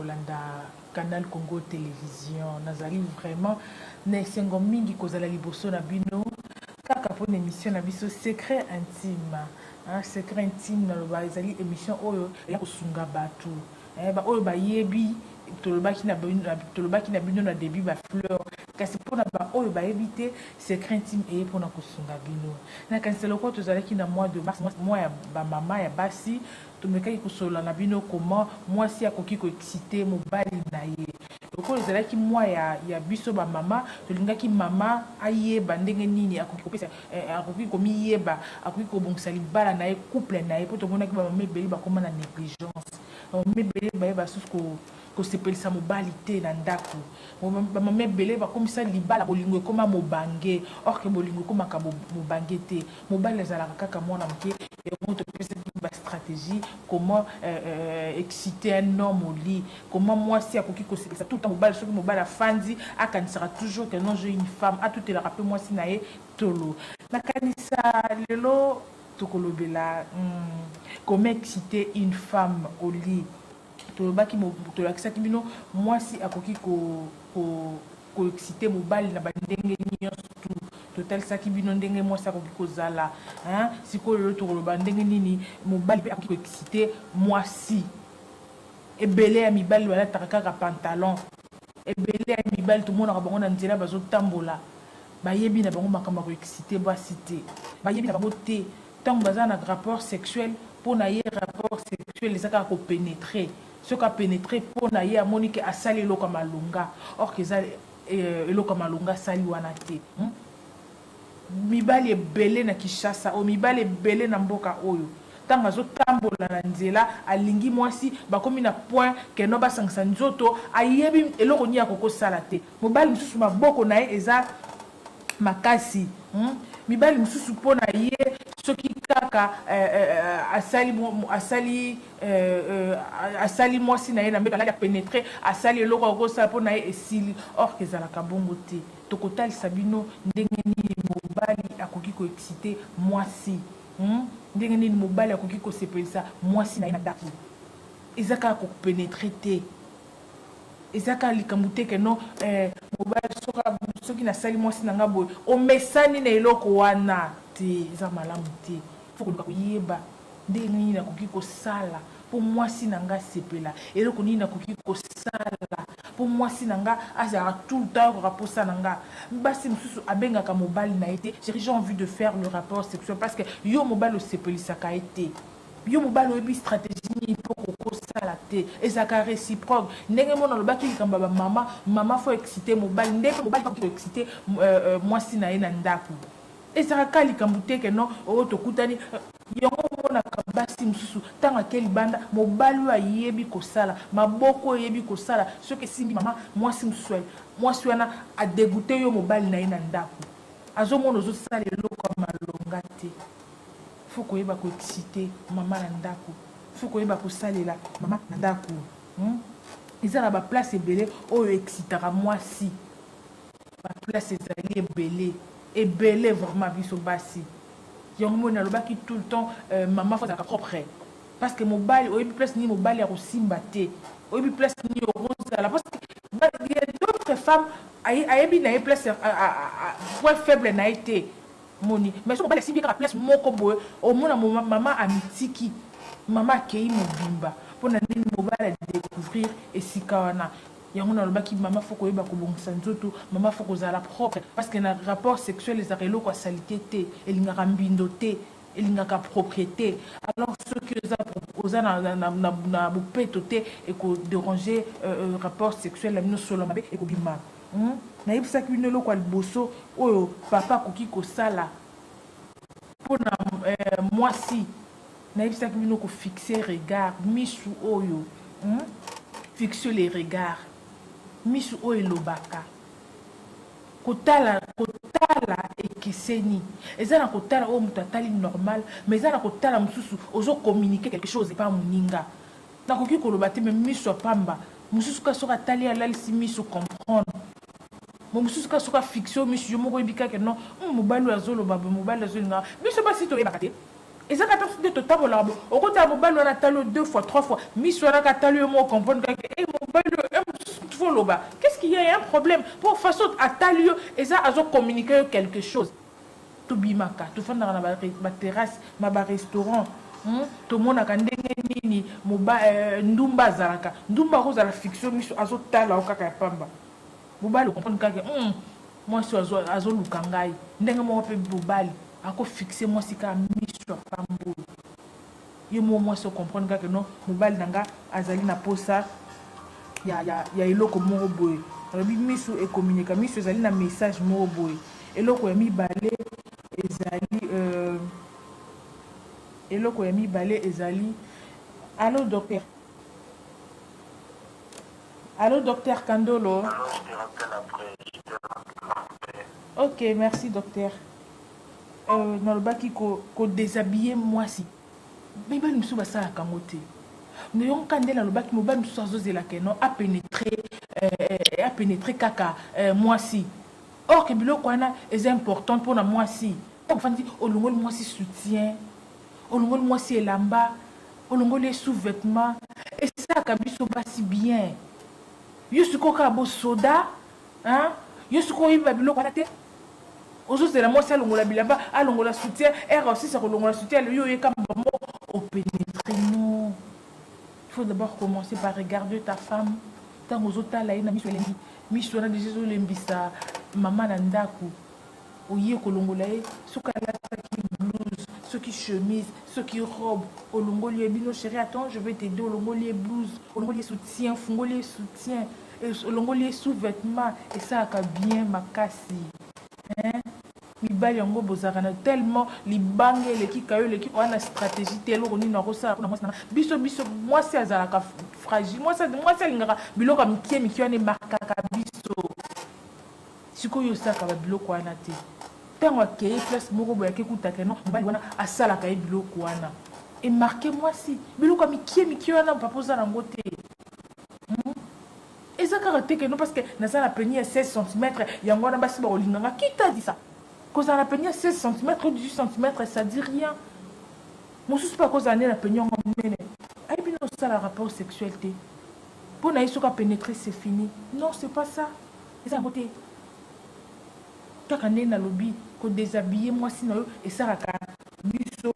Kolanda Canal Congo Télévision. Nazali vraiment na esengo mingi kozala liboso na bino kaka mpona émission na biso Secret Intime. Hein, Secret Intime, naloba ezali émission oyo ya kosunga bato baoyo bayebi. Tolobaki na bino na début bafleur, kasi mpona baoyo bayebi te, Secret Intime eye mpona kosunga bino. Nakanisa lokola tozalaki na mois de mars, mois ya bamama, ya basi, tomekaki kosolola na bino comment mwasi akoki koexciter mobali na ye. Lokola ezalaki mwa ya biso bamama, tolingaki mama ayeba ndenge nini akoki kopesa, akoki komiyeba, akoki kobongisa libala na ye, couple na ye, mpo tomonaki bamama ebele bakóma na négligence, bamama ebele bayeba susu kosepelisa mobali te na ndako, bamama ebele bakomisa libala, bolingo ekóma mobange, or que bolingo ekómaka mobange te. Mobali azalaka kaka mwana moke. Yango topesaki bastratégie comment exciter un homme au lit, comment mwasi akoki kosepelisa tout le temps mobali. Soki mobali afandi, akanisaka toujours que non, j'ai une femme, atutelaka mpe mwasi na ye tolo. Nakanisa lelo tokolobela comment exciter une femme au lit. Tolobaki, tolakisaki bino mwasi akoki koexciter mobali na bandenge nyonso tu. Totalisaki bino ndenge mwasi akoki kozala. Sikoyo lelo tokoloba ndenge nini mobali mpe akoki koexciter mwasi. Ebele ya mibali balataka kaka pantalon. Ebele ya mibali tomonaka bango na nzela bazotambola, bayebi na bango makambo ya koexciter basi te, bayebi na bango te. Ntango baza na rapport sexuel, mpo na ye rapport sexuel eza kaka kopénétrer. Soki apénétrer, mpo na ye amoni ke asali eloko ya malonga, or que eza eloko ya malonga asali wana te. Mibali ebele na Kinshasa oyo, mibali ebele na mboka oyo, ntango azotambola na nzela, alingi mwasi, bakomi na point que non, basangisa nzoto, ayebi eloko nini akokosala te. Mobali mosusu maboko na ye eza makasi. Mibali mosusu, mpo na ye, soki kaka asali mwasi na ye na mbeto, alali, apénétrer, asali eloko akosala, mpo na ye esili, or que ezalaka bongo te. Tokotalisa bino ndenge nini mobali akoki koexciter mwasi. Ndenge nini mobali akoki kosepelisa mwasi na ye na ndako. Eza kaka kopénétrer te, eza kaka likambo te que non, mobali, soki nasali mwasi na nga boye, omesani na eloko wana te, eza malamu te. Faut koluka koyeba ndenge nini nakoki kosala mpo mwasi na nga asepela, eloko nini nakoki kosala mpo mwasi na nga azalaka tout le temps ayokoka mposa na nga. Basi mosusu abengaka mobali na ye te: "Chéri, j'ai envie de faire le rapport sexuel", parce que yo mobali osepelisaka ye te. Yo mobali oyebi stratégie nini mpo kokosala te. Ezalaka réciproque. Ndenge mona alobaki likambo ya bamama, mama faut exciter mobali, ndenge mobali exciter mwasi na ye na ndako. Ezalaka kaka likambo te que non, oyo tokutani. Yango omonaka basi mosusu, ntango ake libanda, mobali oyo ayebi kosala maboko, oyo eyebi kosala, soki esimbi mama mwasi mosusu, mwasi wana adégoûter yo mobali na ye na ndako, azomona ozosala eloko ya malonga te. Faut koyeba koexciter mama na ndako, faut koyeba kosalela mama na ndako. Eza na baplace ebele oyo excitaka mwasi, baplace ezali ebele ebele vraiment. Biso basi, yango moni alobaki tout le temps, mama faut azalaka propre, parce que mobali, oyebi place nini mobali ya kosimba te, oyebi place nini okozala, parce que y a d'autres femmes ayebi na ye place, point faible na ye te. Moni, mais so mobali asimbi kaka place moko boye, omona mama amitiki, mama akei mobimba. Mpona nini? Mobali adécouvrir esika wana. Yango nalobaki, mama faut koyeba kobongisa nzoto, mama faut kozala propre, parce que na rapport sexuel ezalaka eloko ya saleté te, elingaka mbindo te, elingaka propriété. Alors soki oza na bopeto te, ekodéranger rapport sexuel na bino, solo mabe ekobima. Nayebisaki bino eloko ya liboso oyo papa akoki kosala mpona mwasi. Nayebisaki bino kofixer regard, misu oyo. Fixe les regards, misu oyo elobaka. Kotala, kotala ekeseni. Eza na kotala oyo moto atali normal, mais eza na kotala mosusu ozocommuniquer quelque chose epa moninga. Nakoki koloba te, mais miso ya pamba mosusu ka soki atali, alalisi miso, comprendre mo mosusu ka soki afixe yo miso, yo moko oyebi kaka non, mobali oyo azoloba boye, mobali azolinga biso. Basi toyebaka te, eza kaka nde totambolaka bo. Okotala mobali wana, atali yo deux fois, trois fois, miso wana ka atali yo moko, comprendre kaka e mobali. Mobali oyo mosusu faut oloba: "Qu'est-ce qu'il y a? Il y a un problème?" Po façon atali yo, eza azocommuniquer yo quelque chose. Tobimaka, tofandaka na baterrasse, na barestaurant, Tomonaka ndenge nini ndumba azalaka. Ndumba akozala fixe miso, azotala yo kaka ya pamba. Mobali ocomprendre kaka mwasi azoluka ngai. Ndenge moko mpe mobali akofixe mwasi kaka miso ya pamba oyo, ye mo mwasi ocomprendre kaka: "Non, mobali na nga azali na posa ya eloko moko boye." Alobi miso ecommuniquer, miso ezali na message moko boye. Eloko ya mibale ezali eloko ya mibale ezali... Allo, docteur? Allo, docteur Kandolo? Alors, je te rappelle après. Je te rappelle après. Ok, merci docteur. Nalobaki kodéshabiller mwasi. Mibali mosusu basalaka yango te. Yoka nde nalobaki, mobali mosusu azozelaka no apénétrer, apénétrer kaka mwasi, or ke biloko wana eza important mpona mwasi. Ofandi, olongoli mwasi soutien, olongoli mwasi elamba, olongoli ye sous-vêtement, esalaka biso basi bien. Yo sikoyo kaka bosoda, yo sikoyo oyeba biloko wana te, ozozela mwasi alongola bilamba, alongola soutien, ere osisa kolongola soutien, yo oyeka mbamo opénétrer. Non, il faut d'abord commencer par regarder ta femme. Ntango ozotala ye na miso elengi, miso wana deja ezolembisa mama na ndako. Oye kolongola ye, soki alataki blouse, soki chemise, soki robe, olongoli ye bino: "Chéri, attends, je vais t'aider." Olongoli ye blouse, olongoli ye soutien, fungoli ye soutien, olongoli ye sous-vêtement, esalaka bien makasi, hein? Mibali yango bozalaka na tellement libanga eleki kayo, eleki wana stratégie te. Eloko nini akosala mpona mwasi nanga? Biso mwasi azalaka fragile, mwasi alingaka biloko ya mike mike wana emarquaka biso. Sikoyo osalaka babiloko wana te. Ntango akei place moko boye, akekutaka no mobali wana asalaka ye biloko wana, emarquer mwasi. Biloko ya mike mike wana, papa, oza nango te. Eza kaka te keno parce que naza na pénis ya 16 cm, yango wana basi bakolinganga. Qui t'a dit ça? Kozala na pénis ya 16 cm ou 18 cm, ça dit rien. Mosusu mpe akozala nde na pénis yango monene, ayebi na osala rapport sexuel te. Mpo na ye, soki apénétré, c'est fini. Non, c'est pas ça, eza yango te. Kaka ndenge nalobi, kodéshabiller mwasi na yo esalaka biso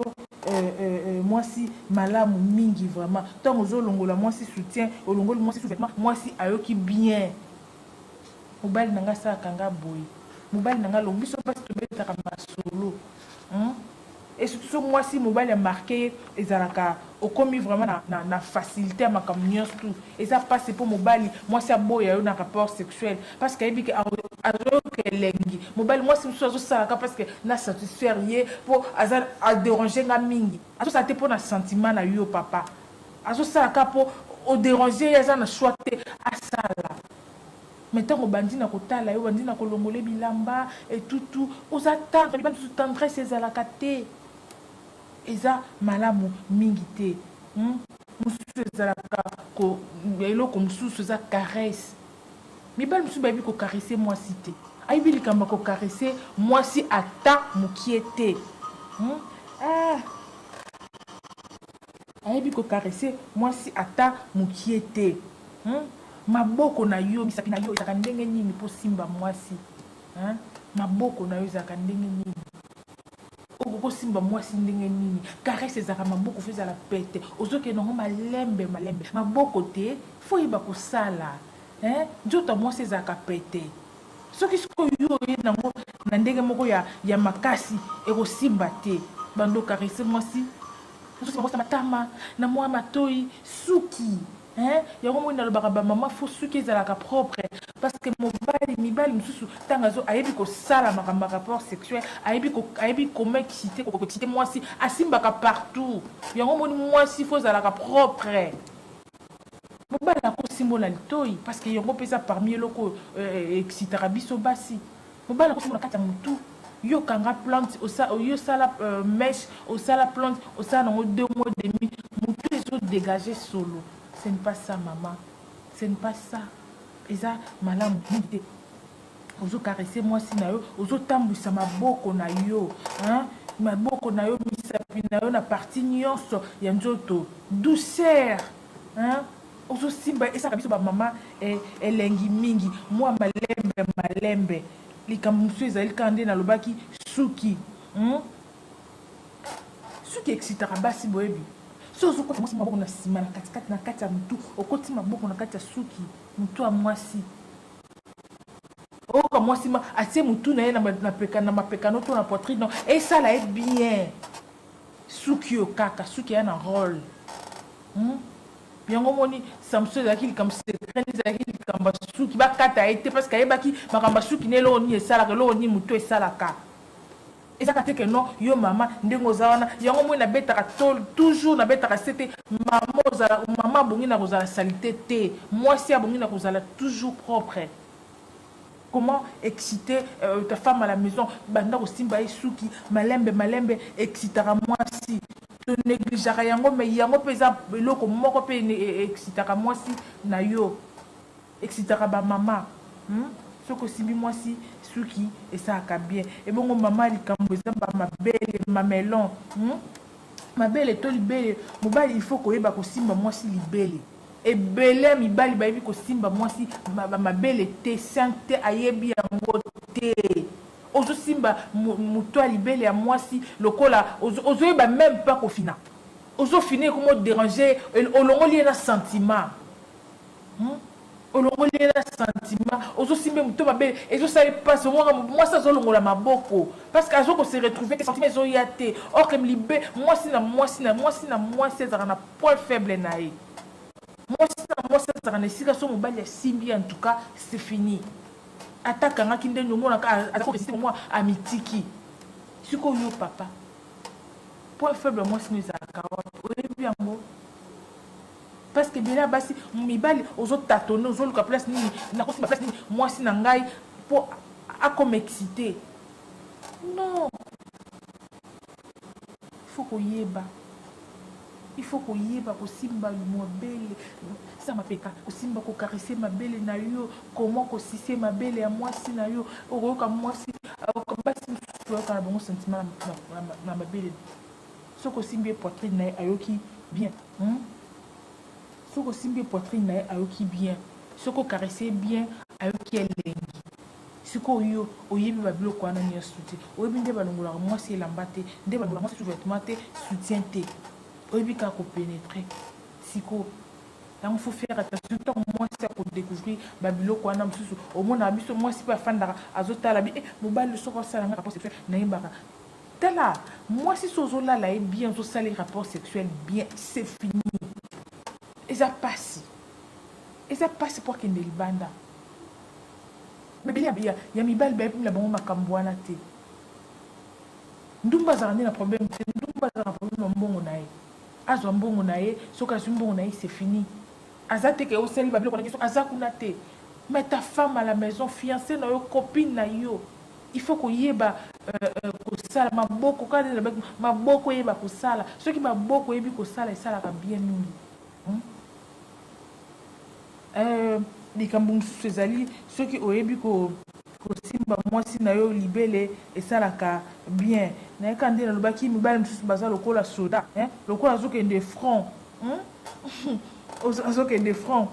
mwasi malamu mingi vraiment. Ntango ozolongola mwasi soutien, olongoli mwasi sous-vêtement, mwasi ayoki bien: "Mobali na nga asalaka nga boye, mobali na nga longo." Biso mpasi tobetaka masolo, Et surtout so mwasi mobali amarquer ye, ezalaka okomi vraiment na facilité ya makambo nyonso tu. Eza mpasi mpo mobali, mwasi aboya yo na rapport sexuel parce que ayebi ke azoyoka elengi. Mobali, mwasi mosusu azosalaka parce que na satisfaire ye, mpo aza adéranger nga mingi. Azosala te mpo na sentiment na yo, papa, azosalaka mpo odéranger ye, aza na choix te, asala. Mais ntango obandi na kotala ye, obandi na kolongola bilamba etutu, oza tendre. Mibali mosusu, tendresse ezalaka te, eza malamu mingi te, Mosusu ezalaka eloko mosusu eza caresse. Mibali mosusu bayebi kocaresser mwasi te, ayebi likambo ya kocaresser mwasi ata mokie te, Ah. Ayebi kocaresser mwasi ata mokie te, Maboko na yo, misapi na yo ezalaka ndenge nini mpo simba mwasi, hein? Maboko na yo ezalaka ndenge nini? Okokosimba mwasi ndenge nini? Caresse ezalaka maboko faut ezala pete, ozokende yango malembe malembe. Maboko te, faut oyeba kosala, hein? Nzoto ya mwasi ezalaka pete. Soki sikoyo yo oye nango na ndenge moko ya makasi, ekosimba te. Bando caresser mwasi, ozosimba matama na mwa matoi, suki, hein? Yango moi nalobaka, bamama, faut suki ezalaka propre, parce que mobali, mibali mosusu, ntango azo ayebi kosala makambo ya rapport sexuel, ayebi comment exciter, koexciter mwasi, asimbaka partout. Yango moni mwasi faut ezalaka propre. Mobali akosimbola litoi, parce que yango mpe eza parmi eloko oyo excitaka biso basi. Mobali akosimbola kati ya motu. Yokanga plante, yo osala mèche, osala plante, osala nango 2 mois demi, motu ezodégage solo. Ce n'est pas ça, mama, ce n'est pas ça. Eza malamu mingi te. Ozocaresser mwasi na yo, ozotambwisa maboko na yo, hein? Maboko na yo, misapi na yo na partie nyonso ya nzoto, douceur, hein? Ozosimba esalaka biso bamama eh, elengi mingi. Mwa malembe malembe. Likambo mosusu ezali kaka nde nalobaki suki. Suki excitaka basi boyebi. Soki ozokota mwasi maboko na nsima na katikati na kati ya motu, okoti maboko na kati ya suki motu ya mwasi. Oyoka mwasi ma atie motu na ye na mapeka na mapeka no to na poitrine no esala ye bien. Suki oyo kaka suki ya na role. Yango omoni Samson ezalaki likambo secret, ezalaki likambo ya suki bakata ye te parce que ayebaki makambo ya suki na eloko nini esalaka, eloko nini motu esalaka. Ezaka te que non yo mama ndenge oza wana yango omoni nabetaka tolo toujours nabetaka sete mama ozala mama abongi na kozala salite te mwasi abongi na kozala toujours propre. Comment exciter ta femme à la maison banda kosimba ye suki malembe malembe excitaka mwasi to negligeaka yango mais yango pe eza eloko moko pe excitaka mwasi na yo excitaka ba mama soki osimbi mwasi suki esalaka bien ebongo mama likambo eza ba mabele mamelon mabele to libele mobali il faut koyeba kosimba mwasi libele. Ebele ya mibali bayebi kosimba mwasi mabele te, sein te, ayebi yango te. Ozosimba moto ya libele ya mwasi lokola ozoyeba meme pas kofina. Ozofina ekomi oderanger, olongoli ye na sentiment. Olongoli ye na sentiment, ozosimba ye moto mabele, ezosala ye pasi, omonaka mwasi azolongola maboko parce que azo ko se retrouver te, sentiment ezoya te. Or que libe, mwasi na mwasi na mwasi na mwasi azalaka na point faible na ye. Mwasi na mwasi azalaka na esika soki mobali asimbi ye en tout cas c'est fini. Ata akangaki ndenge omonaka aza ko resister mwa amitiki. Sikoyo yo papa, point faible ya mwasi no ezalaka wapi? Oyebi yango? Parce que ebele ya basi mibali ozo tatoner, ozoluka place nini nakosimba place nini mwasi na ngai po akoma excite. Non, il faut koyeba. Il faut koyeba kosimba mabele sa mapeka, kosimba ko caresser mabele na yo, comment ko sucer mabele ya mwasi na yo. Okoyoka mwasi, basi mosusu bayoka na bango sentiment na mabele. Soki osimbi ye poitrine na ye ayoki bien. Soki osimbi ye poitrine na ye ayoki bien. Soki o caresser ye bien ayoki elengi. Sikoyo yo oyebi ba biloko wana nionso te, oyebi nde balongolaka mwasi elamba te, nde balongolaka mwasi sous vetement te, soutien te, oyebi kaka ko penetrer. Sikoyo yango faut faire attention tango mwasi ako decouvrir ba biloko wana mosusu, omonaka biso mwasi pe afandaka azotala bi eh mobali soki asala nga rapport sexuel nayebaka. Tala mwasi soki ozolala ye bien, ozosala ye rapport sexuel bien, c'est fini. Eza pasi, eza pasi po akende libanda. Ebele ya mibali bayebi na bango makambo wana te. Ndumba azalaka nde na problème te, ndumba azalaka na problème ya mbongo na ye. Azwa mbongo na ye, soki azwi mbongo na ye c'est fini. Aza te ke osali ba biloko na nyonso, aza kuna te. Mais ta femme à la maison, fiancée na yo, copine na yo, il faut koyeba kosala maboko, kaka nde nalobaki maboko eyeba kosala. Soki maboko eyebi kosala esalaka bien mingi. Likambo mosusu ezali soki oyebi kosimba mwasi na yo libele esalaka bien. Nayaka nde nalobaki mibali mosusu baza lokola soda, hein? Lokola azokende front, Azokende front.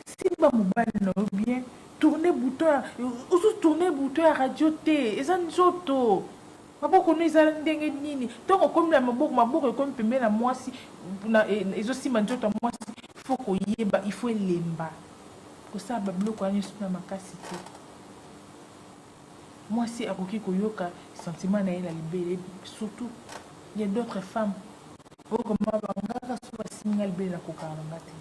Simba mobali na yo bien, tourner bouton ya, ozo tourner bouton ya radio te, eza nzoto. Maboko no eza ndenge nini? Tango okomi na maboko, maboko ekomi pembeni na mwasi, na ezosimba nzoto ya mwasi, il faut koyeba, il faut elemba. Kosala ba biloko wana nyonso na makasi te. Mwasi akoki koyoka sentiment na ye na libele, surtout il y a d'autres femmes oyo koma bangaka soki basimbi nga libele nakokaka na nga te.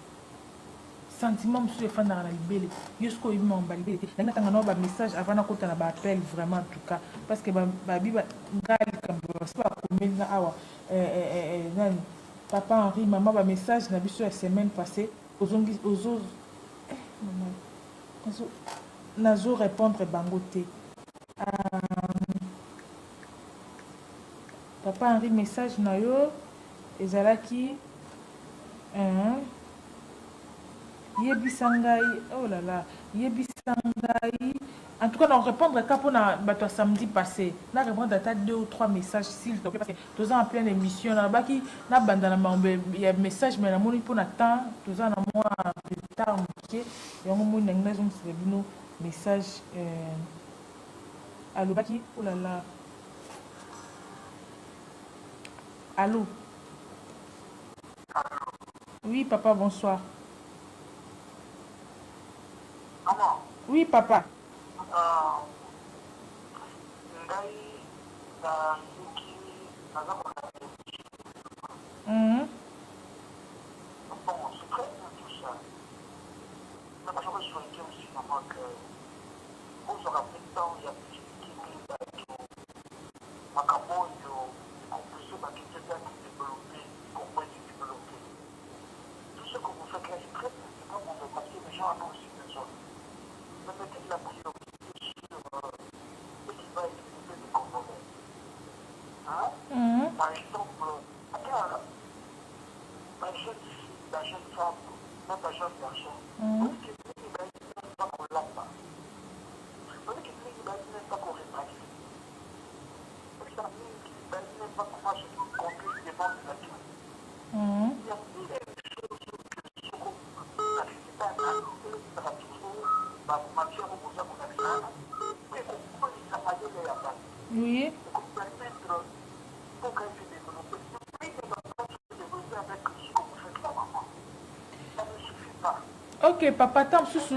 Sentiment mosusu efandaka na libele. Yo soki oyebi makambo ya libele te, nalingi natanga nao ba message avant nakota na ba appel vraiment en tout cas parce que babi nga likambo basi bakomeli nga awa nani papa Henri mama ba message na biso ya semaine passée ozongi ozo mama nazo répondre bango te. Papa Henri message na yo ezalaki Yebisa ngai oh là là yebisa ngai en tout cas na répondre ka pona bato ya samedi passé na répondre ata deux ou trois messages s'il te plaît parce que toza en pleine émission nalobaki nabanda na makambo ya message mais namoni pona temps toza na mwa. retard moke, yango moni nangi nazongisela bino message. Alobaki, oh là là, allo? Oui papa, bonsoir. Maman. Oui papa. Ngai nayoki naza kolanda. Bon, c'est très bien tout ça. Mais moi, j'aurais souhaité aussi, maman, que vous aurez pris le temps ya expliquer bato makambo oyo ekopousse bato te ya développer, Congo esi développer. Tout ce que vous faites là, c'est très bien, c'est pas mauvais, parce que les gens en ont aussi besoin. Mais mettez de la priorité sur ce qui va élever les Congolais. Hein? Par exemple, attends, ma jeune fille, ma jeune femme, même ma jeune garçon, oyebi mingi bayebi même pas kolamba, oyebi mingi bayebi même pas korepasser, mingi bayebi même pas comment se conduire devant les adultes. Il y a mille et une choses que soko nakisi bana ezalaka toujours bamatière oyo boza kolakisa wana mpe kokolisa mayele ya bato, ekopermettre mboka ese développer. Le pays ne va pas se développer avec ce que vous faites là, maman. Ça ne suffit pas. Ok papa, ta mosusu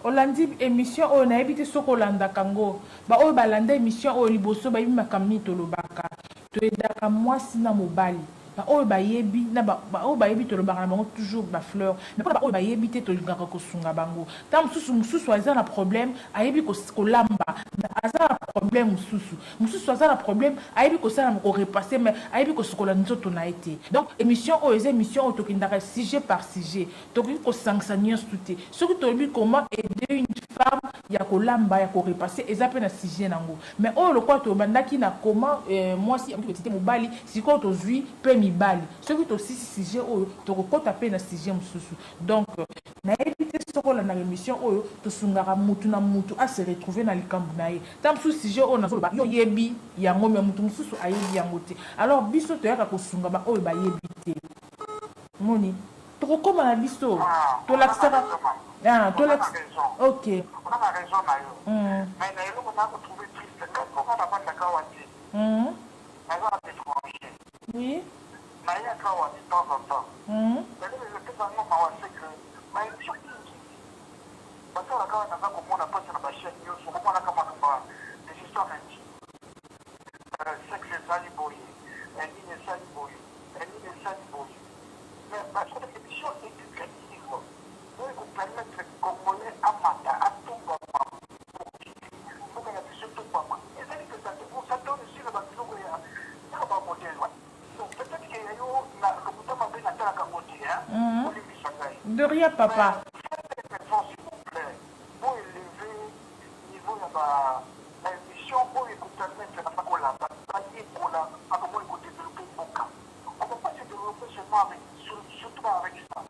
olandi émission oyo, nayebi te soki olandaka yango. Baoyo balanda émission oyo liboso bayebi makambo nini tolobaka. Toyedaka mwasi na mobali. Baoyo bayebi na baoyo bayebi, tolobaka na bango toujours bafleur. Mais mpona baoyo bayebi te, tolingaka kosunga bango. Ntango mosusu, mosusu aza na problème, ayebi kolamba, mais aza na problème mosusu. Mosusu aza na problème, ayebi kosala, korepasser, mais ayebi kosukola nzoto na ye te. Donc émission oyo eza émission oyo tokendaka sujet par sujet, tokoki kosangisa nyonso te. Soki tolobi comment aider une femme ya kolamba, ya korepasser, eza mpe na sujet nango. Mais oyo lokola tobandaki na comment mwasi akoki koexciter mobali, sikoyo tozwi mpe mibali. Soki tosisi sujet oyo, tokokɔta mpe na sujet mosusu. Donc nayebi te soki olandaka émission oyo. Tosungaka mutu na mutu ase retrouve na likambo na ye. Ntango mosusu sujet oyo nazoloba, yo oyebi yango, mais mutu mosusu ayebi yango te. Alors biso toyaka kosunga baoyo bayebi te. Moni tokokóma na biso, tolakisaka, tolakisa. Ok. Oza na raison na yo, mais na eloko na kotrouve triste, ngai mponga navandaka awa te, naza na étranger. Nayaka awa de temps en temps. Eloko epesanga mawa, c'est que baémission mingi basalaka awa, naza komona mpasi na bachaîne nyonso, okomonaka makambo des histoires intimes, sexe ezali boye, nini esali boye, nini esali boye. Mais parce que émission éducative oyo ekopermettre Congolais amata, atombama, mboka na biso etombama, ezali mpenza te. Ça donne sur babiloko ya ya bamodèle wana. Donc peut-être que ya yo na lokuta mabe, natalaka yango te, olimbisa ngai. De rien papa. Faites un effort, s'il vous plaît, pour élever niveau ya baémission oyo ekopermettre na bakolanda, bayekola makambo oyo ekodévelopper mboka. On ne peut pas se développer seulement avec, surtout avec ça,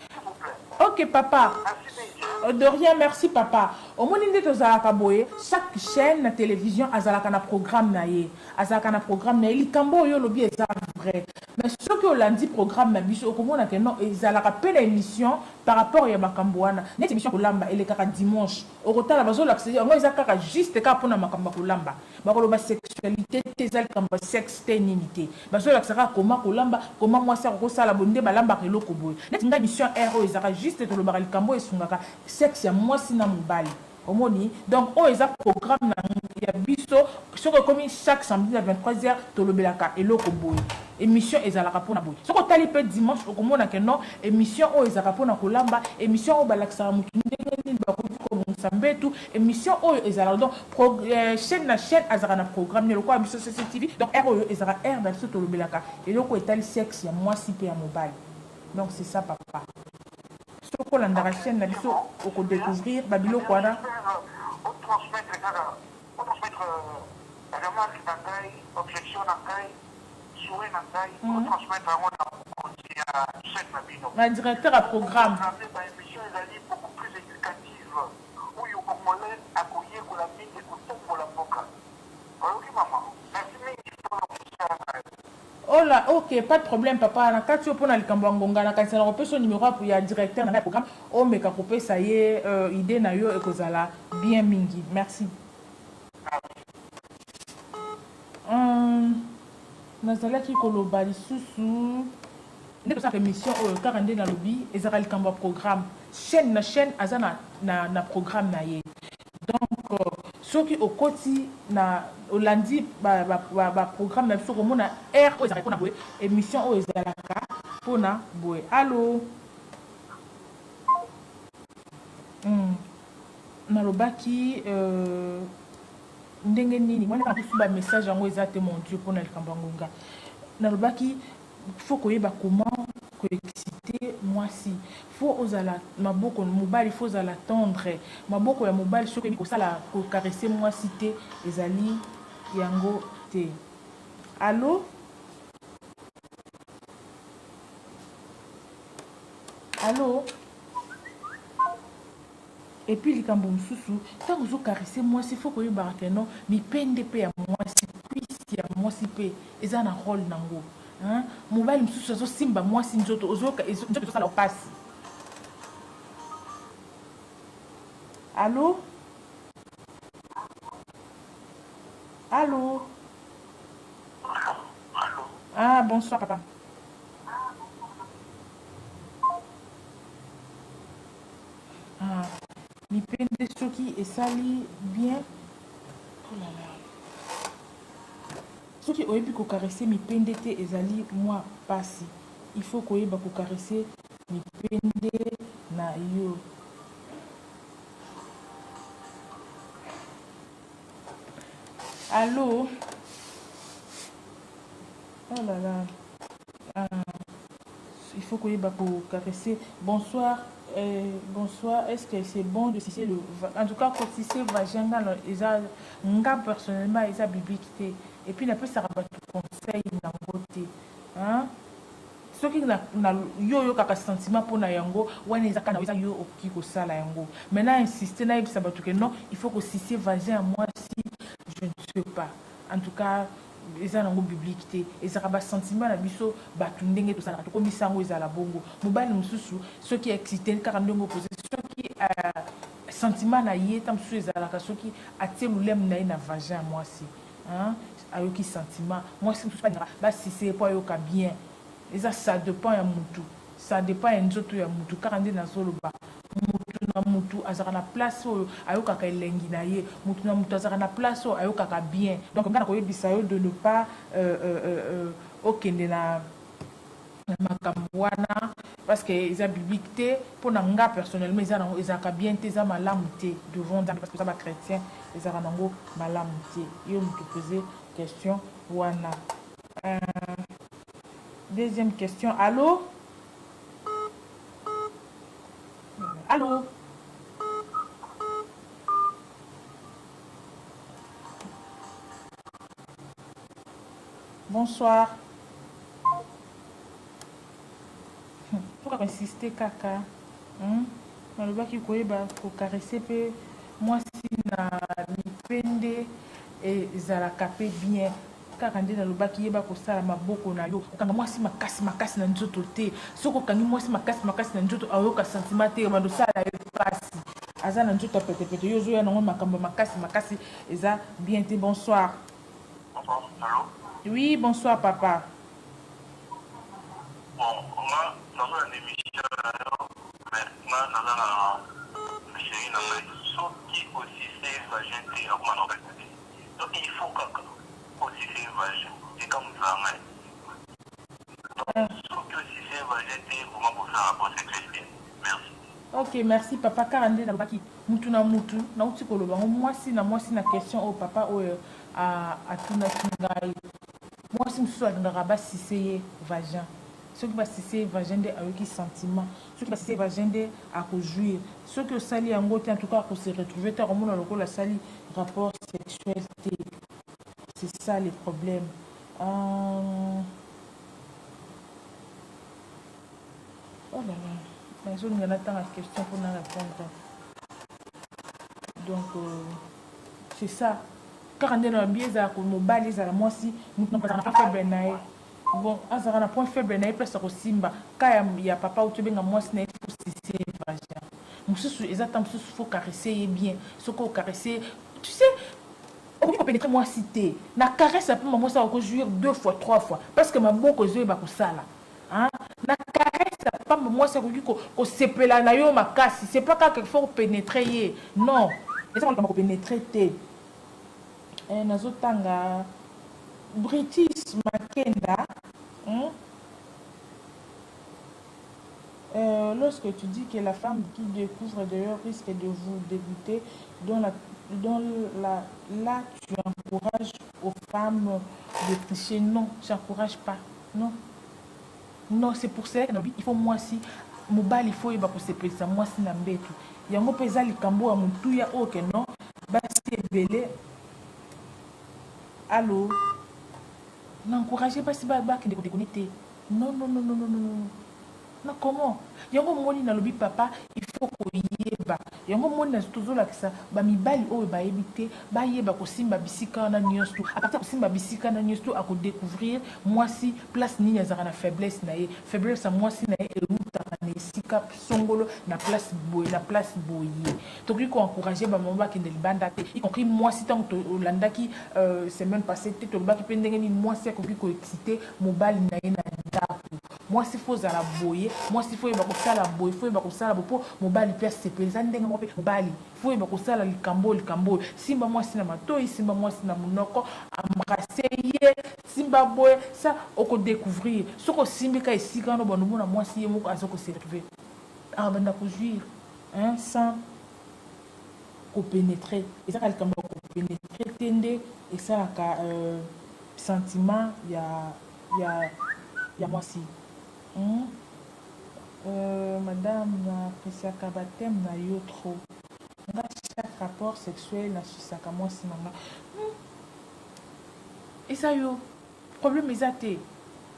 s'il vous plaît. Ok papa. Merci mingi. De rien, merci papa. Omoni nde tozalaka boye, chaque chaîne na télévision azalaka na programme na ye, azalaka na programme na ye. Likambo oyo olobi eza vrai, mais soki olandi programme na biso, okomona ke non, ezalaka mpe na émission par rapport ya makambo wana. Neti émission kolamba elekaka dimanche, okotala bazolakisa yango, eza kaka juste kaka mpona makambo ya kolamba. Bakoloba sexualité te, eza likambo ya sexe te, nini te. Bazolakisa kaka koma kolamba, koma mwasi akokosala boye, nde balambaka eloko boye. Neti ngai, émission r oyo ezalaka juste, tolobaka likambo oyo esungaka sexe ya mwasi na mobali. Omoni, donc oyo eza programme na ya biso. Soki ekomi chaque samedi na 23 heures, tolobelaka eloko boye, émission ezalaka mpona boye. Soki otali mpe dimanche, okomona ke non, émission oyo ezalaka mpona kolamba, émission oyo balakisaka motu ndenge nini bakoki kobongisa mbetu, émission oyo ezalaka. Donc chaîne na chaîne azalaka na programme ne lokola biso CCTV. Donc heure oyo ezalaka heure na biso, tolobelaka eloko etali sexe ya mwasi mpe ya mobali. Donc c'est ça papa, soki olandaka chaîne na biso, okodécouvrir babiloko wana. Otransmettre kaka, otransmettre remarque na ngai, objection na ngai, souhait na ngai, otransmettre yango na mokonzi ya chaîne na bino. Na directeur ya programme. Baémission ezali beaucoup plus éducative, oyo Congolais akoyekola mingi, kotombola mboka. Oyoki mama? Merci mingi mpona mosala na yo. Ola, ok, pas de problème papa. Na kati oyo, mpona likambo ya ngonga, nakanisa na kopesa numéro ya directeur na ngai ya programme. Omeka kopesa ye idee na yo ekozala bien mingi. Merci. Hum, nazalaki koloba lisusu nde tosalaka émission oyo kaka nde nalobi ezalaka likambo ya programme. Chaîne na chaîne aza na, na, na programme na ye. Donc soki okoti na olandi ba, ba, ba, ba programme na biso okomona heure oyo ezalaka mpona boye, émission oyo ezalaka mpona boye. Allo? Nalobaki euh, ndenge nini mwana kusu ba message yango eza te, mon Dieu, mpona likambo ya ngonga. Nalobaki faut koyeba comment koexciter mwasi. Faut ozala maboko mobali, faut ozala tendre. Maboko ya mobali, soki oyebi kosala kocaresser mwasi te, ezali yango te. Allo? Allo? Et puis likambo mosusu, ntango ozocaresser mwasi, faut koyebaka ke non, mipende mpe ya mwasi, cuisse ya mwasi mpe eza na rôle nango, hein? Mobali mosusu azosimba mwasi nzoto, ozoyoka nzoto ezosala mpasi. Allo? Allo? Allo? Ah, bonsoir papa. Ah, mipende soki esali bien, oh là là. Soki oyebi kocaresser mipende te, ezali mwa pasi. Il faut koyeba kocaresser mipende na yo. Allo? Oh là là. Ah, il faut koyeba kocaresser. Bonsoir. Bonsoir, est-ce que c'est bon de sucer le? En tout cas, kosucer vagin, nga eza, nga personnellement, eza biblique te. Et puis napesaka bato conseil nango te, hein? Soki na yo oyokaka sentiment mpona yango wana, eza kana eza yo okoki kosala yango. Maintenant, insiste nayebisa bato ke non, il faut kosucer vagin ya mwasi, je ne sais pas. En tout cas, eza nango biblique te. Ezalaka basentiment na biso bato, ndenge tosalaka, tokomisa yango ezala bongo. Mobali mosusu soki excité kaka ndenge opose, soki sentiment na ye ta mosusu ezalaka soki atie lolemo na ye na vagin ya mwasi, hein, ayoki sentiment. Mwasi mosusu alingaka basucer ye mpo ayoka bien. Eza, ça dépend ya mutu, ça dépend ya nzoto ya mutu. Kaka nde nazoloba, mutu na mutu azalaka na place oyo ayokaka elengi na ye, mutu na mutu azalaka na place oyo ayokaka bien. Donc nga na koyebisa yo de ne pas okende na makambo wana, parce que eza biblique te. Mpo na nga personnellement, eza nango, ezalaka bien te, eza malamu te devant Nzambe, parce que eza bachrétien, ezalaka nango malamu te. Yo motu pose question wana. Deuxième question. Allo? Allo? Bonsoir. Faut insister kaka. Nalobaki koyeba kocaresser mpe mwasi na mipende ezalaka mpe bien. Kaka nde nalobaki, yeba kosala maboko na yo, kokanga mwasi makasi makasi na nzoto te. Soki okangi mwasi makasi makasi na nzoto, aoyoka sentiment te, bando osala ye mpasi. Aza na nzoto ya petepete, yo ozoya nango makambo makasi makasi, eza bien te. Bonsoir. Allô? Oui, bonsoir papa. Bon, nga nazolanda émission na yo, mais nga naza na chéri na ngai, soki osucer vagin te, akoma na orgasme te. Donc il faut kaka osucer vagin, ekamwisaka ngai. Donc soki osucer vagin te, vraiment kosala rapport sexuel te. Merci. Ok, merci papa. Kaka nde nalobaki, mutu na mutu, nauti koloba ngo, mwasi na mwasi, na question oyo papa oyo atunaki ngai, mwasi mosusu alingaka basucer ye vagin. Soki basucer ye vagin nde ayoki sentiment, soki basucer ye vagin nde akojouir. Soki osali yango te, en tout cas akose retrouver te, akomona lokola asali rapport sexuel te. C'est ça le problème. Oh là là, nazolinga natanga question mpona répondre. Donc c'est ça, kaka nde na bi ezala mobali, ezala mwasi, motu na point faible na ye. Bon, azalaka na point faible na ye, place ya kosimba ka ya papa uti obenga mwasi na ye, kosucer vagin. Mosusu eza ta mosusu faut caresser ye bien. Soki o caresser, tu sais, okoki ko pénétrer mwasi te. Na caresse ya pamba mwasi akoki jouir deux fois, trois fois parce que maboko ezoyeba kosala. Hein? Na caresse ya pamba mwasi akoki kosepela na yo makasi. C'est pas kaka faut pénétrer ye. Non. Eza likambo ko pénétrer te. Eh, nazotanga British Makenda. Lorsque tu dis que la femme qui découvre dehors risque de vous dégoûter, dans la, là tu encourages aux femmes de tricher. Non, j'encourage pas. Non. Non, c'est pour cela que il faut mwasi mobali, il faut yeba kosepelisa mwasi na mbeto. Yango mpe eza likambo ya motuya oyo ke non, basi ebele allo na encourage basi bakende kodéconner te. Non, non, non, non, non, non, non. Na comment yango omoni nalobi papa, il faut koyeba yango. Omoni tozolakisa bamibali oyo bayebi te, bayeba kosimba bisika wana nyonso. À partir ya kosimba bisika wana nyonso, akodécouvrir mwasi place nini azalaka na faiblesse na ye. Faiblesse ya mwasi na ye eutaka na esika songolo, na place boye, na place boye. Tokoki koencourager bamama bakende libanda te, y compris mwasi. Ntango tolandaki semaine passée te, tolobaki mpe ndenge nini mwasi akoki koexciter mobali na ye na ndako. Mwasi faut ozala boye, mwasi faut oyeba kosala boye, faut oyeba kosala boye mpo mobali mpe asepela. Eza ndenge moko mpe mobali faut oyeba kosala likambo oyo, likambo oyo. Simba mwasi na matoi, simba mwasi na monoko, embrasse ye, simba boye, sa okodécouvrir. Soki osimbi ka esika wana, bando omona mwasi ye moko aza kose retrouver, abanda kojouir, hein, sans kopénétrer. Ezaka likambo ya kopénétrer te nde esalaka sentiment ya mwasi. Madame, napesaka bathème na yo trop. Nga chaque rapport sexuel nasusaka mwasi na nga. Eza yo problème eza te.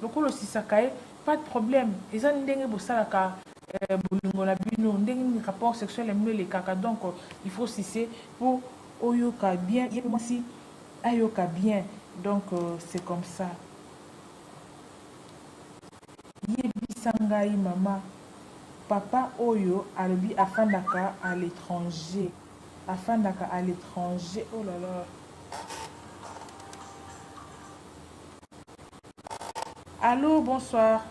Lokola osisaka ye, pas de problème. Eza ndenge bosalaka bolingo na bino, ndenge nini rapport sexuel ya bino elekaka. Donc il faut sucer po oyoka bien, ye mpe mwasi ayoka bien. Donc c'est comme ça. Yebisa ngai mama, papa oyo alobi afandaka à l'étranger, afandaka à l'étranger. Oh là là. Allô, bonsoir.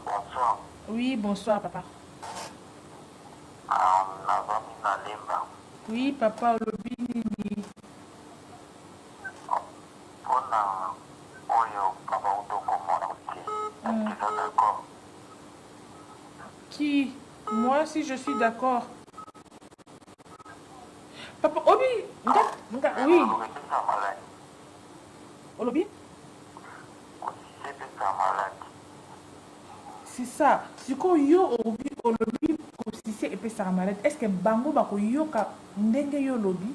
Bonsoir. Oui, bonsoir papa. Ah, nazali na Lemba. Oui papa, olobi nini? Mpona oyo papa utokomona te, est-ce que d'accord? Qui? Moi, si je suis d'accord? Papa obi nga, nga, oui. Epesa maladi. Olobi? Kosise epesa maladi. C'est ça. Sikoyo yo olobi, olobi kosucer epesaka maladi. Est ce que bango bakoyoka ndenge yo olobi?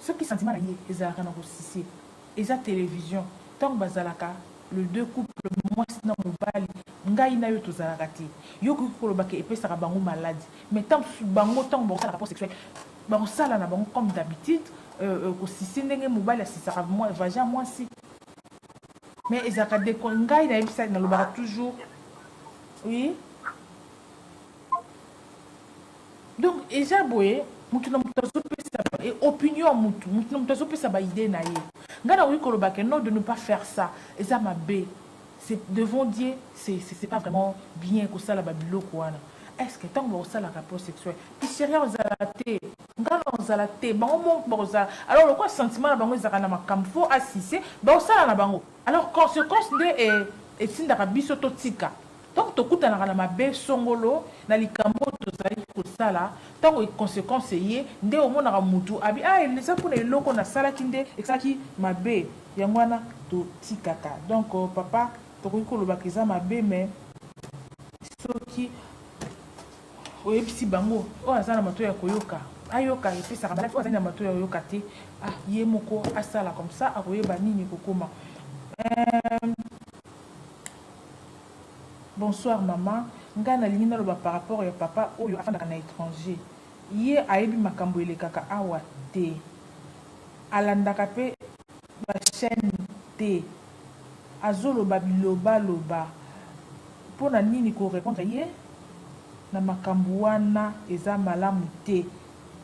Soki sentiment na ye ezalaka na kosucer, eza télévision. Ntango bazalaka le deux couple, mwasi na mobali, ngai na yo tozalaka te. Yo okoki kolobaka epesaka bango maladi, mais ntango mosusu bango, ntango bakosala rapport sexuel, bakosala na bango comme d'habitude, kosucer ndenge mobali asusaka vagin mwasi. Mais ezalaka deko ngai nayebisa, nalobaka toujours oui. Donc eza boye, mutu na mutu azopesa opinion ya mutu, mutu na mutu azopesa baidée na ye. Ngai nakoki koloba ke non, de ne pas faire ça, eza mabe. C'est devant Dieu, c'est pas vraiment bien kosala babiloko wana. Est ce que ntango bakosala rapport sexuel, picheria ozala te, ngai na ozala te, bango moko bakozala. Alors lokola sentiment na bango ezalaka na makambo faut asucer, bakosala na bango. Alors conséquence nde etindaka biso totika. Donc tokutanaka na mabe songolo na likambo oyo tozali kosala. Ntango conséquence eye nde omonaka mutu abi: "Ah, eza mpona eloko nasalaki nde esalaki mabe." Yango wana totikaka. Donc papa, tokoki kolobaka eza mabe, mais soki oyebisi bango, oyo aza na matoi ya koyoka ayoka, epesaka maladi. Oyo azali na matoi ya koyoka te, ah, ye moko asala comme ça, akoyeba nini kokoma. Bonsoir mama, ngai nalingi naloba par rapport ya papa oyo afandaka na étranger. Ye ayebi makambo elekaka awa te, alandaka mpe bachaîne te, azoloba bilobaloba. Mpona nini korépondre ye? na makambo wana eza malamu te.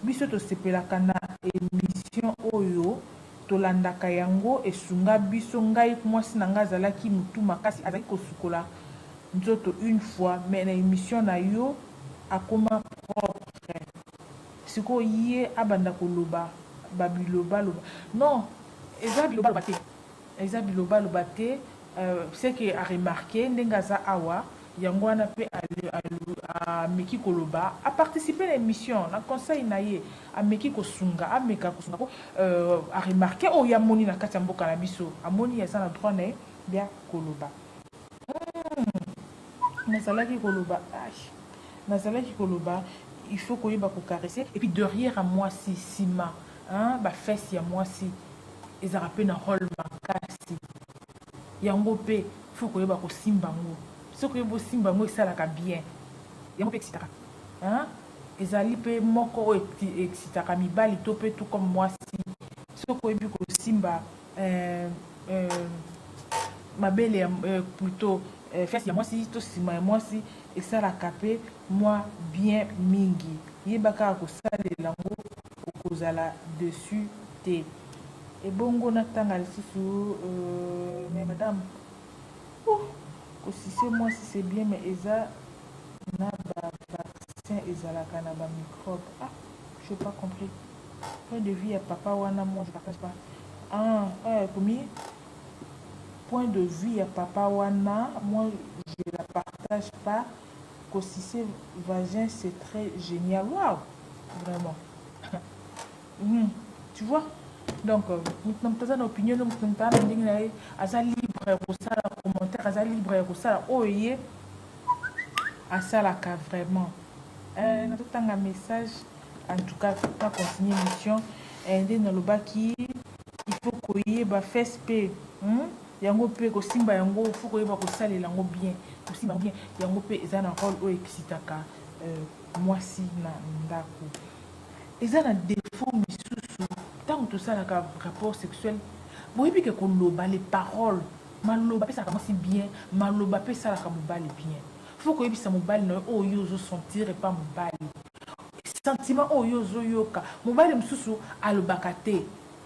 Biso tosepelaka na emission oyo tolandaka yango esunga biso ngai mwasi na ngai azalaki mutu makasi azalaki kosukola nzoto une fois mais na emission na yo akoma propre sikoyo ye abanda koloba ba bilobaloba non eza bilobaloba te eza bilobaloba te ce que a remarque ndenge aza awa yango wana pe ameki koloba a participer na emission na conseil na ye ameki kosunga ameka kosunga po a remarque oyo ye amoni na kati ya mboka na biso amoni aza na droit na ye ya koloba. Hum nazalaki koloba ai nazalaki koloba il faut koyeba ko caresser et puis derrière ya mwasi sima hein ba fesses ya mwasi ezalaka pe na role makasi yango pe faut koyeba kosimba yango soki oyebi osimba yango esalaka bien yango pe excitaka hein ezali pe moko oyo excitaka mibali to pe tout comme mwasi soki oyebi kosimba euh, euh, mabele ya euh, plutôt euh, fesse ya mwasi to nsima ya mwasi esalaka mpe mwa bien mingi. Yeba kaka kosalela yango okozala dessus te. Ebongo natanga lisusu euh, mais madame ouh, kosise mwasi c'est bien mais eza na ba vaccin ezalaka na ba microbe ah j'ai pas compris point de vue ya papa wana moi je partage pas ah eh, komi point de vue ya papa wana moi je la partage pas kosise vagin c'est très génial waouh vraiment tu vois donc moto na moto aza na opinion na moto na moto aza na ndenge na ye aza libre ya kosala commentaire aza libre ya kosala oyo ye asalaka vraiment euh, nazotanga message en tout cas na continue émission eh, nde nalobaki il faut koyeba fesse mpe hmm? yango mpe kosimba yango faut koyeba kosalela yango bien kosimba bien yango mpe eza na role oyo ekisitaka euh, mwasi na ndako eza na défaut misusu ntango tosalaka rapport sexuel boyebi ke koloba les paroles maloba apesaka mwasi bien maloba mpe esalaka mobali bien faut koyebisa mobali na yo oyo yo ozosentir epa mobali sentiment oyo yo ozoyoka mobali mosusu alobaka te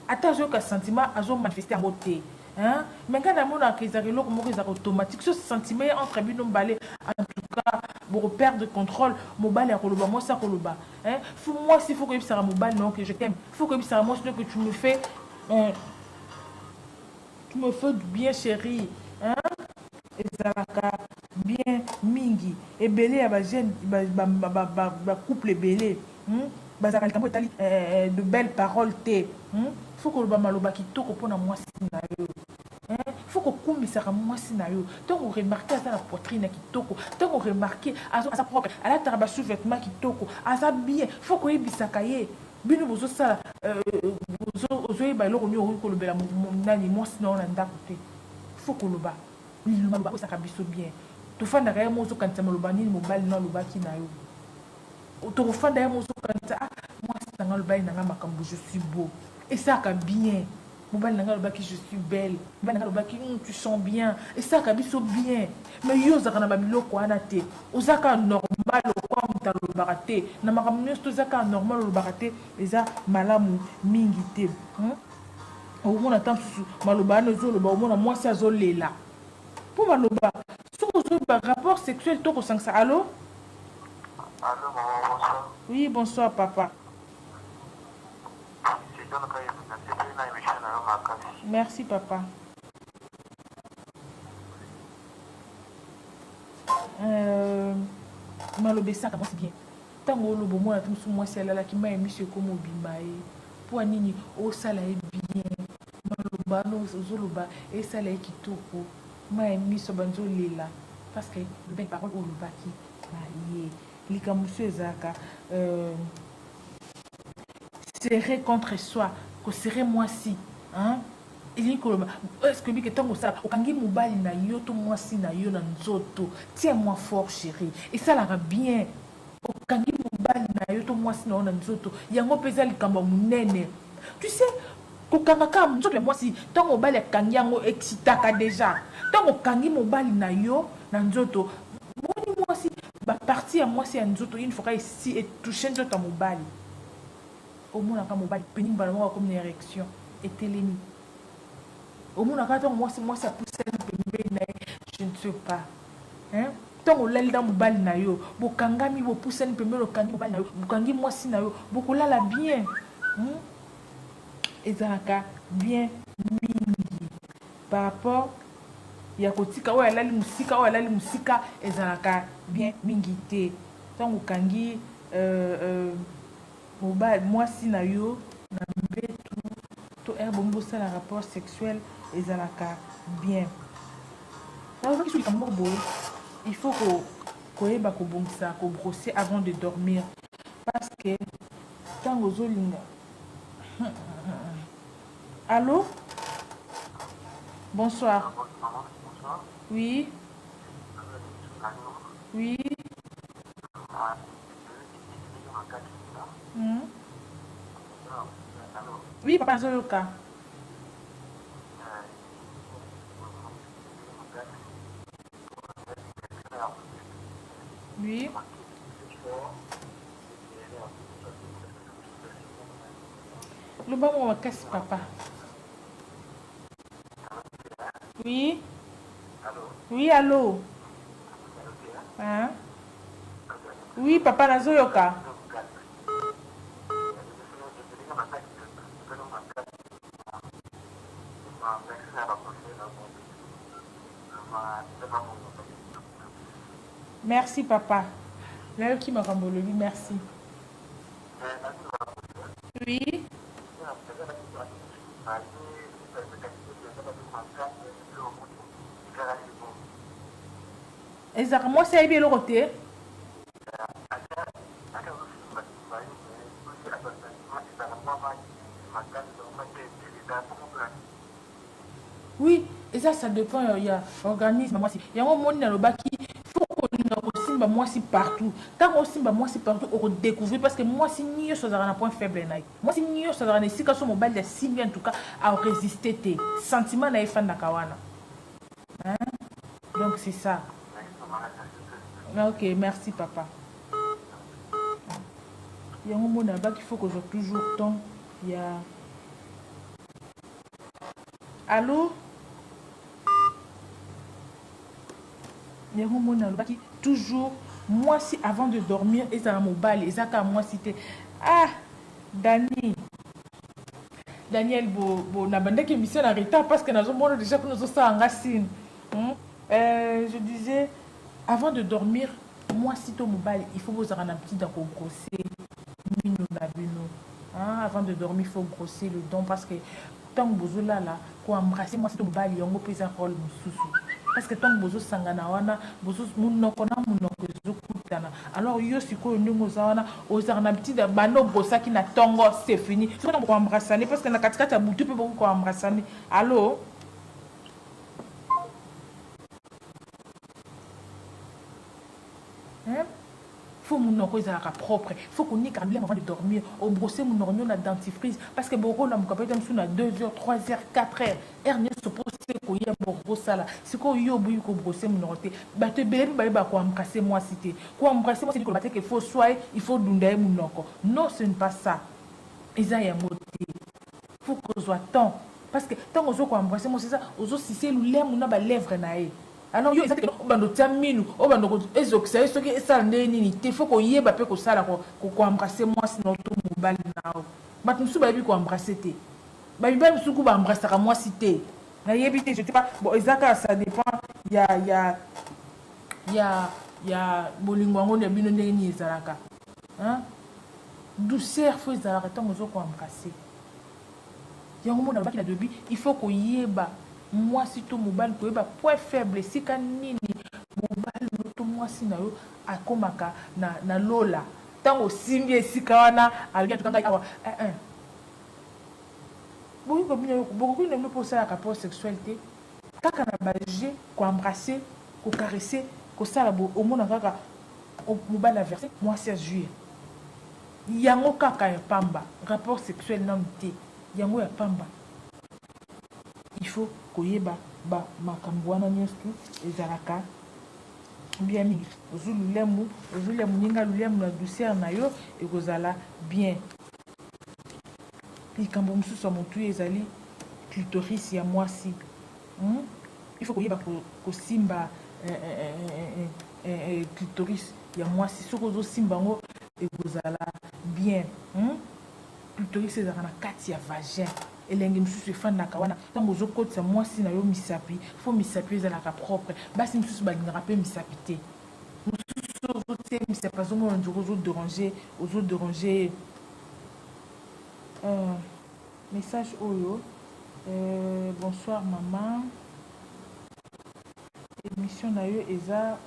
ata azoyoka sentiment azomanifeste yango te hein? Mais ngai namonaka ezalaka eloko moko ezalaka automatique so sentiment ye entre bino mibale en tout cas bokoperdre contrôle mobali akoloba mwasi akoloba hein? Faut mwasi faut koyebisaka mobali na yo que je t'aime faut koyebisaka mwasi no que tu me fais euh, tu me fais du bien chérie hein? Ezalaka bien mingi ebele ya bajeune bacouple ebele hmm? Bazalaka likambo etali eh, de belles paroles te hmm? Faut koloba maloba kitoko mpona mwasi na yo hein? Faut kokumisaka mwasi na yo ntango oremarke aza na poitrine ya kitoko ntango oremarke aza propre alataka ba sous-vêtement kitoko aza bien faut koyebisaka ye bino bozosala euh, ozoyeba eloko nini okoki kolobela nani mwasi na yo na ndako te faut koloba maloba oyo esaka biso bien tofandaka ye mo ozokanisa maloba nini mobali no alobaki na yo tokofanda ye mo ozokanisa ah mwasi na nga alobaki na nga makambo je suis beau esalaka bien mobali na nga alobaki je suis belle mobali na nga alobaki mm, tu sens bien esalaka biso bien mais yo ozalaka na babiloko wana te oza kaka normal okwa moto alobaka te na makambo nyonso toza kaka normal olobaka te eza malamu mingi te hmm? Okomona ata mosusu maloba wana ozoloba omona mwasi azolela mpo maloba soki ozoloba rapport sexuel to kosangisa allo. Allo maman bonsoir. Oui bonsoir papa. C'est John Kayembe nasepeli na émission na yo makasi. Merci papa. Euh, maloba esaka mwasi bien ntango oloba omona te mosusu mwasi alalaki mai ya miso ekoma obima ye mpo nini osala ye bien maloba wana ozoloba esala ye kitoko mai ya miso banzi olela parce que belle parole oyo olobaki na ye likambo mosusu ezalaka euh, serrer contre soi koserre mwasi hein? Elingi koloba est ce que bike ntango osala okangi mobali na yo to mwasi na yo na nzoto tiens moi fort chérie esalaka bien okangi mobali na yo to mwasi na yo na nzoto yango mpe eza likambo ya monene tu sais kokanga kaka nzoto ya mwasi ntango mobali akangi yango excitaka deja ntango okangi mobali na yo na nzoto moni mwasi baparti. Partie ya mwasi ya nzoto une fois kaka esi e toucher nzoto ya mobali, omonaka mobali peni mbala moko akomi na erection etelemi. Omonaka ntango mwasi mwasi apusani pembeni na ye, je ne sais pas. Hein? Ntango olali na mobali na yo, bokangami, bopusani pembeni, okangi mobali na yo, okangi mwasi na yo, bokolala bien. Ezalaka bien mingi par rapport ya kotika oyo alali mosika, oyo alali mosika ezalaka bien mingi te. Ntango okangi mobali mwasi na yo na mbetu to heure bongi bosala rapport sexuel ezalaka bien. Nazalaki soki likambo moko boye, il faut koyeba kobongisa, kobrosser avant de dormir parce que ntango ozolinga. Allo, bonsoir. Oui, oui. Oui, papa, nazoyoka. Oui. Loba mwa makasi papa. Oui. Oui, allo. Hein? Oui, papa, nazoyoka. Merci papa. Nayoki makambo olobi, merci. Oui. Ezalaka mwasi ayebi eloko te. Oui, eza ça dépend ya organisme ya mwasi. Yango omoni nalobaki faut kolinga kosimba mwasi partout. Ntango osimba mwasi partout okodécouvrir parce que mwasi nyonso azalaka na point faible na ye. Mwasi nyonso azalaka na esika so mobali asimbi en tout cas aresiste te. Sentiment na ye efandaka wana. Hein? Donc c'est ça. Ok, merci papa. Yango mona nalobaki faut kozwa toujours temps ya. Allo? Yango mona alobaki toujours mwasi avant de dormir ezala mobali, eza kaka mwasi te. Ah, Dani. Daniel, bo, bo, nabandaki émission na retard parce que nazomona déjà kuna ozosala nga signe. Je disais, avant de dormir, mwasi to mobali, il faut bozala na habitude ya kobrosser mino na bino. Hein? Avant de dormir, il faut brosser le dent parce que ntango bozolala, koembrasser mwasi to mobali yango mpe eza rôle mosusu. Parce que ntango bozosangana wana, monoko na monoko ezokutana. Alors yo sikoyo ndenge oza wana, ozalaka na habitude ya banda obrosaki na ntongo, c'est fini. Soki ntango koembrassane, parce que na katikati ya butu mpe bokoki koembrassane. Allo? Hein? Faut monoko ezalaka propre, faut konika bilamba avant de dormir, obrosser monoko nio na dentifrice parce que bokolamuka peut-être mosusu na 2 heures, 3 heures, 4 heures, heure nyonso mpo koya bokosala. Sikoyo yo oboyi kobrosser monoko te, bato ebele mpe bayeba koembrasser mwasi te. Koembrasser mwasi koloba te ke faut swa ye, il faut dunda ye monoko. Non, ce n'est pas ça. Eza yango te. Faut kozwa temps parce que ntango ozo koembrasser mwasi eza ozosise lulemu na balèvre na ye. Alors yo eza te obanda otia minu, obanda ezokisa ye soki esala ndenge nini te. Faut koyeba mpe kosala koembrasser mwasi na yo to mobali na yo. Bato mosusu bayebi koembrasser te, bamibali mosusu ku baembrassaka mwasi te. Nayebi te, je sais pas. Bon, eza kaka ça dépend ya bolingo yango ya bino ndenge nini ezalaka. Hein? Douceur faut ezalaka ntango ozo koembrasser. Yango mona alobaki na début, il faut koyeba mwasi to mobali, koyeba point faible esika nini mobali to mwasi na yo akomaka na lola. Ntango osimbi esika wana, alobi atuka ngai awa. Eh, eh. Bokoki na bino mpo osala rapport sexuel te kaka na baje, koembrasser, kocaresser, kosala bo omona kaka mobali averse, mwasi azwi yango kaka ya pamba. Rapport sexuel nanu te, yango ya pamba. Il faut koyeba ba makambo wana nyonso ezalaka. Bien mingi. Ozwi lulemu, ozwi moninga lulemu na douceur na yo, ekozala bien. Likambo mosusu ya motuya ezali clitoris ya mwasi. Il faut koyeba kosimba clitoris ya mwasi. Soki ozosimba yango ekozala bien. Clitoris ezalaka na kati ya vagin. Elengi mosusu efandaka wana. Ntango ozokotisa mwasi na yo misapi, faut misapi ezalaka propre. Basi mosusu balingaka mpe misapi te. Mosusu ozotia misapi, azomona nzoko ozodéranger, ozodéranger. Message oyo, bonsoir maman, émission na yo eza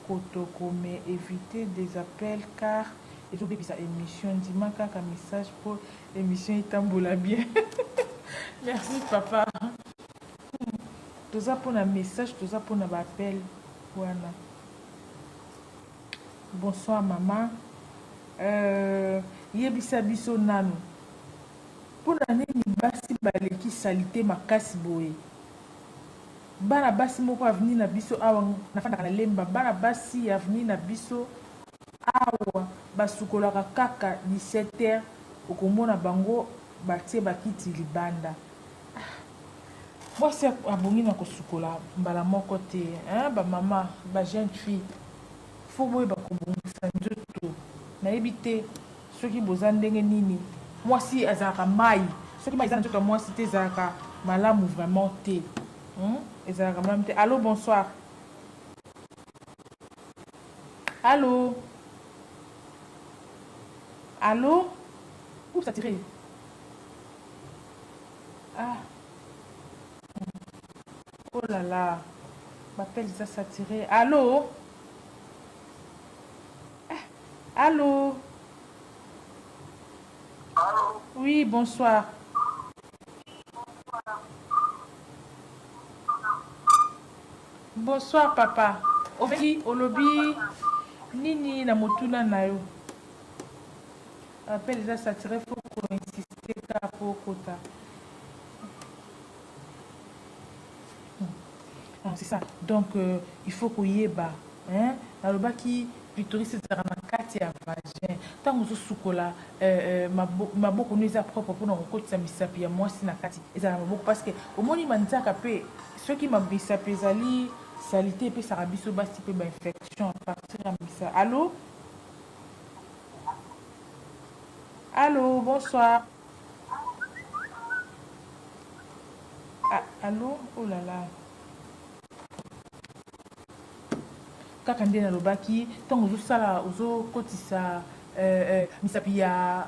kotoko, mais éviter des appels car ezobebisa émission. Ndima kaka message po émission etambola bien. Merci papa. Toza mpona message, toza mpona baappel wana. Bonsoir mama, yebisa biso nanu mpona nini basi baleki saleté makasi boye? Bana basi moko avenue na biso awa, nafandaka na Lemba, bana basi ya avenue na biso awa basukolaka kaka 17 heures, okomona bango batie bakiti libanda. Mwasi abongi na kosukola mbala moko te, hein? Bamama, bajeune fille, faut boyeba kobongisa nzoto. Nayebi te soki boza ndenge nini. Mwasi azalaka mai, soki mai eza na nzoto ya mwasi te, ezalaka malamu vraiment te, Ezalaka malamu te. Allo, bonsoir. Allo, allo. Oups, saturé. Ah, oh là là, baappel eza saturé. Allo, ah, allo. Allô? Oui, bonsoir. Bonsoir papa. Obengi, olobi nini na motuna na yo? Appel eza saturé, faut koinsister kaka po okota. Ah, c'est ça. Donc il faut koyeba, hein? Nalobaki clitoris ezalaka na kati ya vagin. Ntango ozosukola maboko no eza propre mpona kokotisa misapi ya mwasi na kati, ezala maboko, parce que omoni manzaka mpe soki misapi ezali saleté, epesaka biso basi mpe bainfection à partir ya misa. Allo, allo, bonsoir. Ah, allo, oh là là. Kaka nde nalobaki, ntango ozosala, ozokotisa misapi ya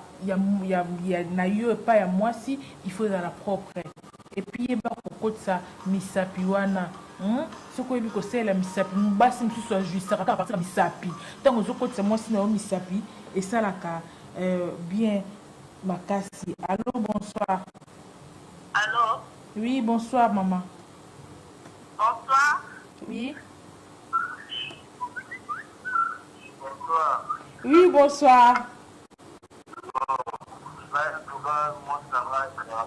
na yo epai ya mwasi, il faut ezala propre. Et puis yeba kokotisa misapi wana, Soki oyebi kosalela misapi, basi mosusu ajouissaka kaka partir ya misapi. Ntango ozokotisa mwasi na yo misapi, esalaka bien makasi. Allo, bonsoir. Allô? Oui, bonsoir maman. Bonsoir. Oui. Bonsoir. Oui, bonsoir. Ngai ntuka mwasi na ngai ya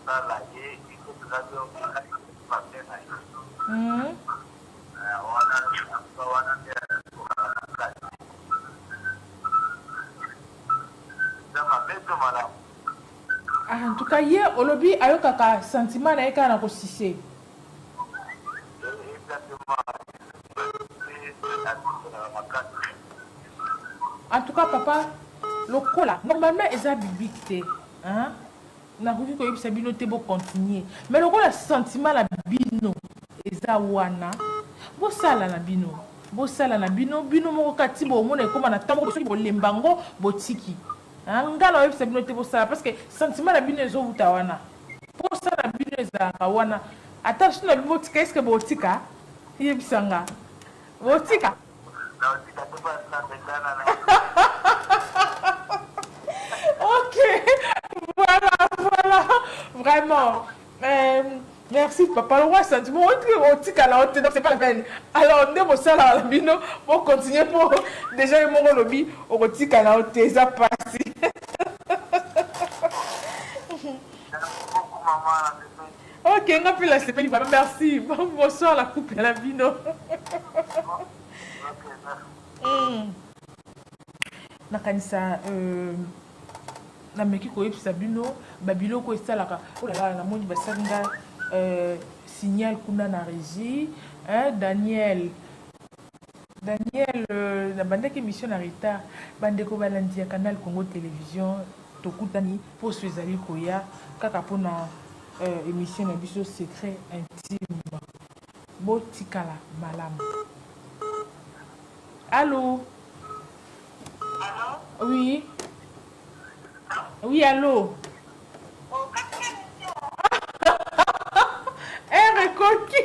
kosala ye ikotozape na ye wana wana nde na kati eza mabe to malamu? Ah, en tout cas ye olobi ayokaka sentiment na ye kaka na kosucer. Exactement. Makasi. En tout cas papa, lokola normalement eza biblique te, hein? Nakoki koyebisa bino te bocontinue, mais lokola sentiment na bino eza wana, bosala na bino, bosala na bino bino moko kati bomona ekóma na ntango soki bolemba yango, botiki. Nga na oyebisa bino te bosala, parce que sentiment na bino ezowuta wana, posa na bino ezalaka wana. Ata so na bino botika, est-ce botika? Yebisa nga, botika? Naotika te mpasi na mesana na. Ok, voilà, vraiment. Merci papa. Le roi sentiment otikala o te, donc c'est pas la peine. Alors nde bosala na bino, bocontinue po déjà ye moko olobi okotikala o te, eza pasi. Beaucoup maman. Ok, nga mpe nasepeli vraiment. Merci, bonsoir la couple na bino. Nakanisa nameki koyebisa bino babiloko esalaka. Olala, namoni basali nga signal kuna na régie, hein, Daniel, Daniel, nabandaki émission na retard. Bandeko balandi ya Canal Congo Télévision, tokutani poso ezali koya kaka mpona émission na biso Secret Intime. Botikala malamu. Allo? Oui, oui, allo? Heure ekoki.